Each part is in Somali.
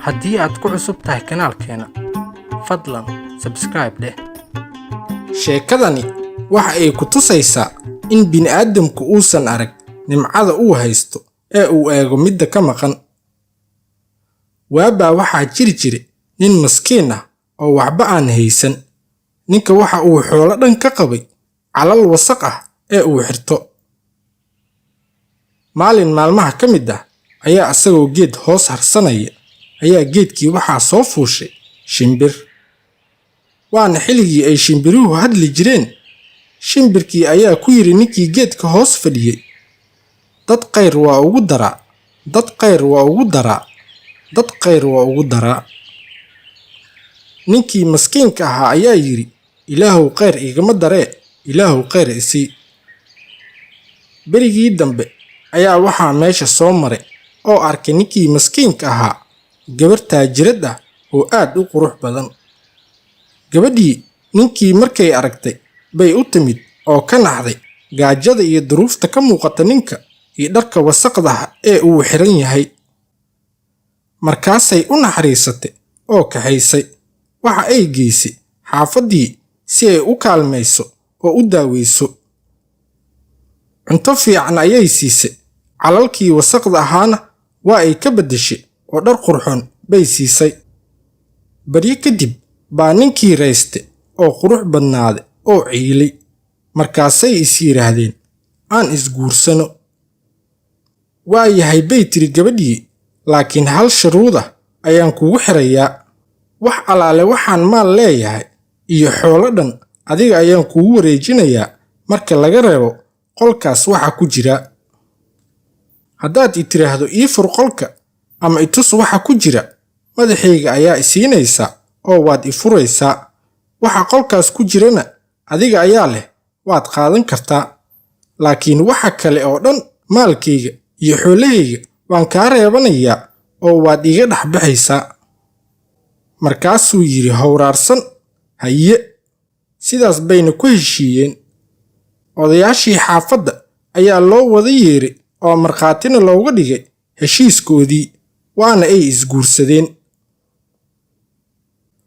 Haddii aad ku cusub tahay kanaalkeena, fadlan subscribe dheh. Sheekadani waxa ay ku tusaysaa in bini'aadamku uusan arag nimcada uu haysto ee uu eego midda ka maqan. Waabaa waxaa jiri jiray nin maskiin ah oo waxba aan haysan. Ninka waxa uu xoolo dhan ka qabay calal wasaq ah ee uu xirto. Maalin maalmaha ka mid ah ayaa isagoo geed hoos harsanaya ayaa geedkii waxaa soo fuushay shimbir. Waana xilligii ay shimbiruhu hadli jireen. Shimbirkii ayaa ku yidhi ninkii geedka hoos fadhiyey, "Dad khayr waa ugu daraa, dad khayr waa ugu daraa, dad khayr waa ugu daraa." Ninkii maskiinka ahaa ayaa yidhi, "Ilaahow khayr igama daree, Ilaahow khayr isii." Berigii dambe ayaa waxaa meesha soo maray oo arkay ninkii maskiinka ahaa gabar taajirad ah oo aad u qurux badan. Gabadhii ninkii markay aragtay bay u timid oo ka naxday gaajada iyo duruufta ka muuqata ninka iyo dharka wasaqda ah ee uu xiran yahay. Markaasay u naxariisatay oo kaxaysay. Waxa ay geysay xaafaddii si ay u kaalmayso oo u daaweyso. Cunto fiican ayay siisay, calalkii wasaqda ahaana waa ay ka beddeshay oo dhar qurxoon bay siisay. Baryo kadib baa ninkii raystay oo qurux badnaaday oo ciilay. Markaasay is yidhaahdeen, "Aan isguursano." "Waa yahay," bay tiri gabadhii, "laakiin hal shuruud ah ayaan kugu xirayaa. Wax allaale waxaan maal leeyahay iyo xoolo dhan adiga ayaan kugu wareejinayaa marka laga reebo qolkaas waxa ku jira. Haddaad i tiraahdo ii fur qolka ama i tus waxa ku jira, madaxayga ayaa i siinaysaa oo waad i furaysaa. Waxa qolkaas ku jirana adiga ayaa leh, waad qaadan kartaa. Laakiin waxa kale oo dhan, maalkayga iyo xoolahayga, waan kaa reebanayaa oo waad iga dhex baxaysaa." Markaasuu yidhi howraarsan, "Haye." Sidaas bayna ku heshiiyeen. Odayaashii xaafadda ayaa loo wada yeeray oo markhaatina looga dhigay heshiiskoodii, waana ay isguursadeen.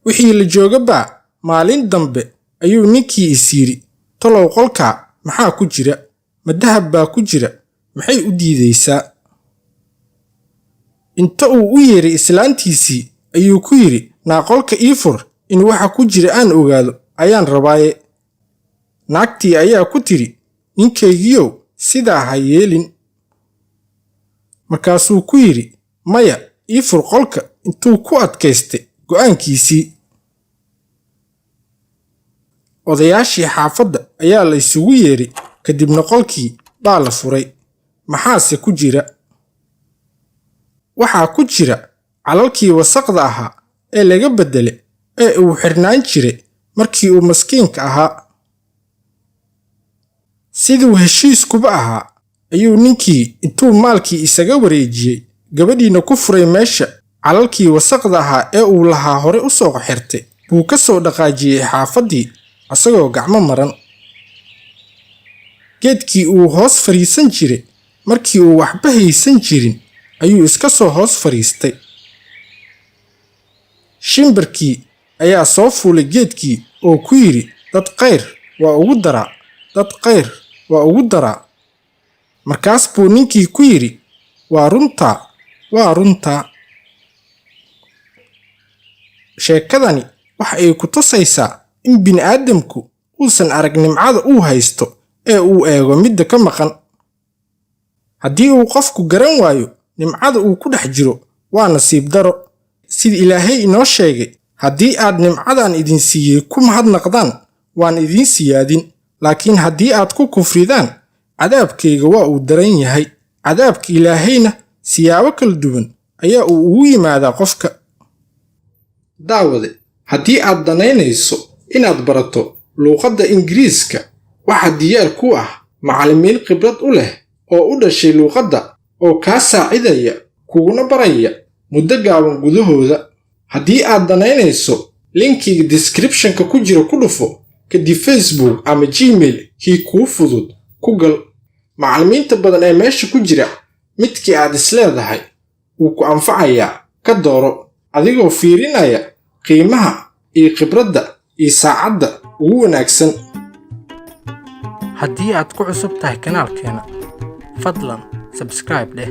Wixii la joogabaa maalin dambe ayuu ninkii is yidhi, "Tolow qolkaa maxaa ku jira? Ma dahab baa ku jira? Maxay u diidaysaa?" Inta uu u yeeray islaantiisii ayuu ku yidhi, "Naa qolka ii fur, in waxa ku jira aan ogaado ayaan rabaaye." Naagtii ayaa ku tidhi, "Ninkaygiiyow, sidaa ha yeelin." Markaasuu ku yidhi, "Maya, ii fur qolka," intuu ku adkaystay go'aankiisii. Odayaashii xaafadda ayaa la isugu yeeray, kadibna qolkii baa la furay. Maxaase ku jira? Waxaa ku jira calalkii wasaqda ahaa ee laga beddelay ee uu xirnaan jiray markii uu maskiinka ahaa. Siduu heshiiskuba ahaa ayuu ninkii intuu maalkii isaga wareejiyey, gabadhiina ku furay meesha, calalkii wasaqda ahaa ee uu lahaa hore u soo xirtay buu ka soo dhaqaajiyey xaafaddii asagoo gacmo maran. Geedkii uu hoos fadhiisan jiray markii uu waxba haysan jirin ayuu iska soo hoos fadhiistay. Shimbirkii ayaa soo fuulay geedkii oo ku yidhi, "Dad khayr waa ugu daraa, dad khayr waa ugu daraa." Markaas buu ninkii ku yidhi, "Waa runtaa, waa runtaa." Sheekadani waxa ay ku tusaysaa in bini'aadamku uusan arag nimcada uu haysto ee uu eego midda ka maqan. Haddii uu qofku garan waayo nimcada uu ku dhex jiro, waa nasiib daro. Sida Ilaahay inoo sheegay, "Haddii aad nimcadan idin siiyey ku mahadnaqdaan, waan idiin siyaadin, laakiin haddii aad ku kufridaan, cadaabkayga waa uu daran yahay." Cadaabka Ilaahayna siyaabo kala duwan ayaa uu ugu yimaadaa qofka. Daawade, haddii aad danaynayso inaad barato luuqadda Ingiriiska, waxaa diyaar ku ah macallimiin khibrad u leh oo u dhashay luuqadda oo kaa saacidaya kuguna baraya muddo gaaban gudahooda. Haddii aad danaynayso, linkiga description-ka ku jira ku dhufo, kadib Facebook ama Gmail kii kuu fudud ku gal. Macallimiinta badan ee meesha ku jira, midkii aad isleedahay wuu ku anfacayaa ka dooro. adigoo fiirinaya qiimaha iyo khibradda iyo saacadda ugu wanaagsan. Haddii aad ku cusub tahay kanaalkeena, fadlan subscribe dheh.